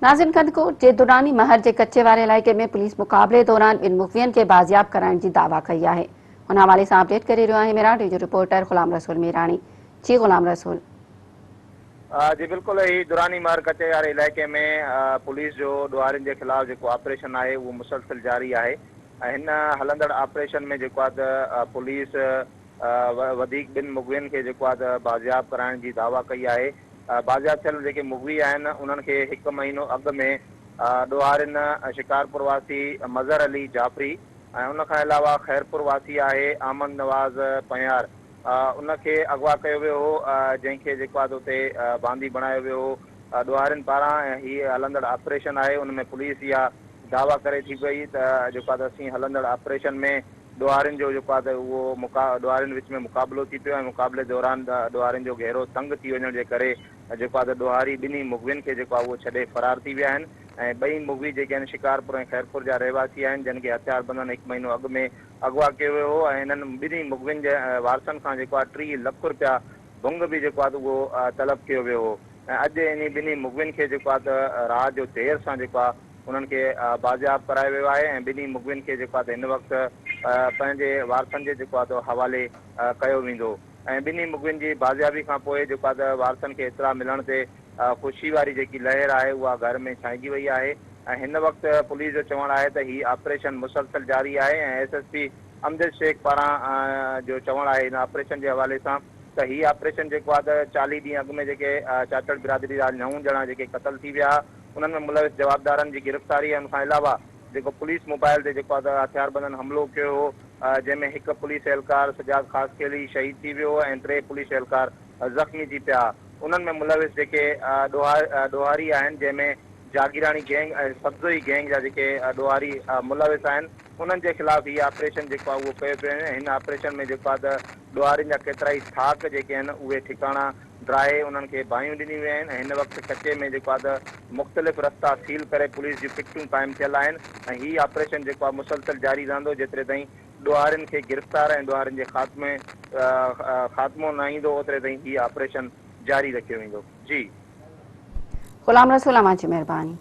ناظم ڪنڌڪوٽ جي دراني مهر جي ڪچي واري علائقي ۾ پوليس مقابلي دوران ٻن مغوين کي بازياب ڪرائڻ جي دعويٰ ڪئي آهي. ان حوالي سان اپڊيٽ ڪري رهيو آهي ميراڻ جو رپورٽر غلام رسول ميراڻي. جي غلام رسول. جي بلڪل هي دراني مهر ڪچي واري علائقي ۾ پوليس جو ڏوهارين جي خلاف جيڪو آپريشن آهي اهو مسلسل جاري آهي ۽ هن هلندڙ آپريشن ۾ جيڪو آهي ته پوليس وڌيڪ ٻن مغوين کي جيڪو آهي ته بازياب ڪرائڻ جي دعويٰ ڪئي آهي. بازياب ٿيل جيڪي مغوي آهن انهن کي هڪ مهينو اڳ ۾ ڏوهارين شڪارپور واسي مظهر علي جعفري ۽ ان کان علاوه خيرپور واسي آهي احمد نواز پنهيار ان کي اغوا ڪيو ويو هو جنهن کي جيڪو آهي ته اتي باندي بڻايو ويو هو ڏوهارين پاران ۽ هي هلندڙ آپريشن آهي ان ۾ پوليس اها دعويٰ ڪري ٿي پئي ته جيڪو آهي ته اسين هلندڙ آپريشن ۾ ڏوهارين جو جيڪو آهي ته اهو ڏوهارين وچ ۾ مقابلو ٿي پيو ۽ مقابلي دوران ڏوهارين جو گهيرو تنگ ٿي وڃڻ جي ڪري جيڪو آهي ته ڏوهاري ٻنهي مغوين کي جيڪو آهي اهو ڇڏي فرار ٿي ويا آهن ۽ ٻئي مغوي جيڪي آهن شڪارپور ۽ خيرپور جا رهواسي آهن جن کي هٿياربندن هڪ مهينو اڳ ۾ اغوا ڪيو ويو هو ۽ انهن ٻنهي مغوين جي وارثن کان جيڪو آهي 30 لک رپيا ڀنگ به جيڪو آهي ته اهو طلب ڪيو ويو هو ۽ اڄ انهي ٻنهي مغوين کي جيڪو آهي ته رات جو دير سان جيڪو آهي انهن کي بازياب ڪرايو ويو آهي ۽ ٻنهي مغوين کي جيڪو آهي ته هن وقت پنهنجي وارثن جي جيڪو آهي ته حوالي ڪيو ويندو ۽ ٻنهي مغوين جي بازيابي کان پوء جيڪو آهي ته وارثن کي اطلاع ملڻ تي خوشي واري جيڪي لهر آهي اها گهر ۾ ڇانئجي وئي آهي ۽ هن وقت پوليس جو چوڻ آهي ته هي آپريشن مسلسل جاري آهي ۽ S S P Amjad Shaikh پاران جو چوڻ آهي هن آپريشن جي حوالي سان ته هي آپريشن جيڪو آهي ته 40 ڏينهن اڳ ۾ جيڪي چاچڙ برادري جا نو ڄڻا جيڪي قتل ٿي ويا انهن ۾ ملوث جوابدارن جي گرفتاري ۽ ان کان علاوه جيڪو پوليس موبائل تي جيڪو آهي ته هٿياربندن حملو ڪيو هو جنهن ۾ هڪ پوليس اهلڪار سجاد خاصخيلي شهيد ٿي ويو ۽ ٽي پوليس اهلڪار زخمي ٿي پيا انهن ۾ ملوث جيڪي ڏوهاري آهن جنهن ۾ جاگيراڻي گينگ ۽ سبزوئي گينگ جا جيڪي ڏوهاري ملوث آهن انهن جي خلاف هي آپريشن جيڪو آهي اهو ڪيو پيو وڃي هن آپريشن ۾ جيڪو آهي ته ڏوهارين جا ڪيترائي ٿاڪ جيڪي آهن اهي ٺڪاڻا ڊاهي انهن کي باهيون ڏنيون ويون آهن ۽ هن وقت ڪچي ۾ جيڪو آهي ته مختلف رستا سيل ڪري پوليس جون پڪٽون قائم ٿيل آهن ۽ هي آپريشن جيڪو آهي مسلسل جاري رهندو جيتري تائين ڏوهارين کي گرفتار ۽ ڏوهارين جي خاتمي خاتمو نه ايندو اوتري تائين هي آپريشن جاري رکيو ويندو جي. غلام رسول اوهان جي مهرباني.